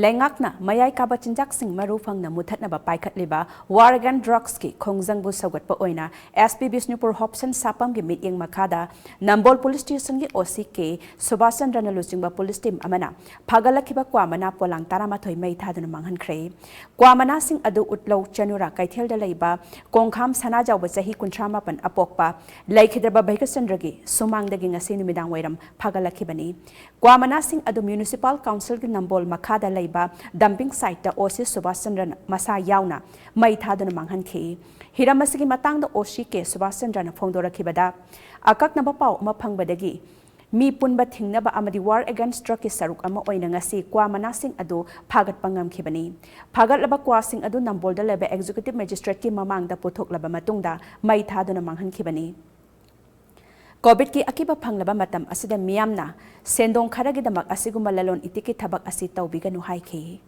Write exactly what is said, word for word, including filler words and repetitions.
ꯂꯩꯉꯥꯛꯅ ꯃꯌꯥꯏ ꯀꯥꯕ ꯆꯤꯟꯖꯥꯛꯁꯤꯡ ꯃꯔꯨ ꯐꯪꯅ ꯃꯨꯊꯠꯅꯕ ꯄꯥꯏꯈꯠꯂꯤꯕ War Against Drugsꯀꯤ ꯈꯣꯡꯖꯪꯕꯨ ꯁꯧꯒꯠꯄ ꯑꯣꯏꯅ SP ꯕꯤꯁꯅꯨꯄꯨꯔ ꯍꯣꯞꯁꯟ ꯁꯥꯄꯝꯒꯤ ꯃꯤꯠꯌꯦꯡ ꯃꯈꯥꯗ ꯅꯝꯕꯣꯜ ꯄꯨꯂꯤꯁ ꯁ꯭ꯇꯦꯁꯟꯒꯤ OC ꯀꯦ ꯁꯨꯕꯥꯁ ꯆꯟꯗ꯭ꯔꯅ ꯂꯨꯆꯤꯡꯕ ꯄꯨꯂꯤꯁ ꯇꯤꯝ ꯑꯃꯅ ꯐꯥꯒꯠꯂꯛꯈꯤꯕ ꯀ꯭ꯋꯥ ꯃꯅꯥ ꯄꯣꯂꯥꯡ ꯇꯔꯥꯃꯥꯊꯣꯏ ꯃꯩ ꯊꯥꯗꯨꯅ ꯃꯥꯡꯍꯟꯈ꯭ꯔꯦ꯫ ꯀ꯭ꯋꯥ ꯃꯅꯥꯁꯤꯡ ꯑꯗꯨ ꯎꯠꯂꯧ ꯆꯅꯨꯔꯥ ꯀꯩꯊꯦꯜꯗ ꯂꯩꯕ ꯀꯣꯡꯈꯥꯝ ꯁꯅꯥꯖꯥꯎꯕ ꯆꯍꯤ ꯀꯨꯟꯊ꯭ꯔꯥ ꯃꯥꯄꯟ ꯑꯄꯣꯛꯄ ꯂꯩꯈꯤꯗ꯭ꯔꯕ ꯚꯩꯒꯆꯟꯗ꯭ꯔꯒꯤ ꯁꯨꯃꯥꯡꯗꯒꯤ ꯉꯁꯤ ꯅꯨꯃꯤꯗꯥꯡ ꯋꯥꯏꯔꯝ ꯐꯥꯒꯠꯂꯛꯈꯤꯕꯅꯤ꯫ ꯀ꯭ꯋꯥ ꯃꯅꯥꯁꯤꯡ ꯑꯗꯨ ꯃ꯭ꯌꯨꯅꯤꯁꯤꯄꯥꯜ ꯀꯥꯎꯟꯁꯤꯜꯒꯤ ꯅꯝꯕꯣꯜ ꯃꯈꯥꯗ ꯂꯩꯕ ꯗꯝꯄꯤꯡ ꯁꯥꯏꯠꯇ OC ꯁꯨꯕꯥꯁ ꯆꯟꯗ꯭ꯔꯅ ꯃꯁꯥ ꯌꯥꯎꯅ ꯃꯩ ꯊꯥꯗꯨꯅ ꯃꯥꯡꯍꯟꯈꯤ꯫ ꯍꯤꯔꯝ ꯑꯁꯤꯒꯤ ꯃꯇꯥꯡꯗ OC ꯀꯦ ꯁꯨꯕꯥꯁ ꯆꯟꯗ꯭ꯔꯅ ꯐꯣꯡꯗꯣꯔꯛꯈꯤꯕꯗ, ꯑꯀꯛꯅꯕ ꯄꯥꯎ ꯑꯃ ꯐꯪꯕꯗꯒꯤ ꯃꯤ ꯄꯨꯟꯕ ꯊꯤꯡꯅꯕ ꯑꯃꯗꯤ War Against Drugꯀꯤ ꯁꯔꯨꯛ ꯑꯃ ꯑꯣꯏꯅ ꯉꯁꯤ ꯀ꯭ꯋꯥ ꯃꯅꯥꯁꯤꯡ ꯑꯗꯨ ꯐꯥꯒꯠꯄ ꯉꯝꯈꯤꯕꯅꯤ꯫ ꯐꯥꯒꯠꯂꯕ ꯀ꯭ꯋꯥꯁꯤꯡ ꯑꯗꯨ ꯅꯝꯕꯣꯜꯗ ꯂꯩꯕ ꯑꯦꯛꯖꯤꯀ꯭ꯌꯨꯇꯤꯚ ꯃꯦꯖꯤꯁꯇ꯭ꯔꯦꯠꯀꯤ ꯃꯃꯥꯡꯗ ꯄꯨꯊꯣꯛꯂꯕ ꯃꯇꯨꯡꯗ ꯃꯩ ꯊꯥꯗꯨꯅ ꯃꯥꯡꯍꯟꯈꯤꯕꯅꯤ꯫ ꯀꯣꯚꯤꯗꯀꯤ ꯑꯀꯤꯕ ꯐꯪꯂꯕ ꯃꯇꯝ ꯑꯁꯤꯗ ꯃꯤꯌꯥꯝꯅ ꯁꯦꯟꯗꯣꯡ ꯈꯔꯒꯤꯗꯃꯛ ꯑꯁꯤꯒꯨꯝꯕ ꯂꯂꯣꯟ ꯏꯇꯤꯛꯀꯤ ꯊꯕꯛ ꯑꯁꯤ ꯇꯧꯕꯤꯒꯅꯨ ꯍꯥꯏꯈꯤ꯫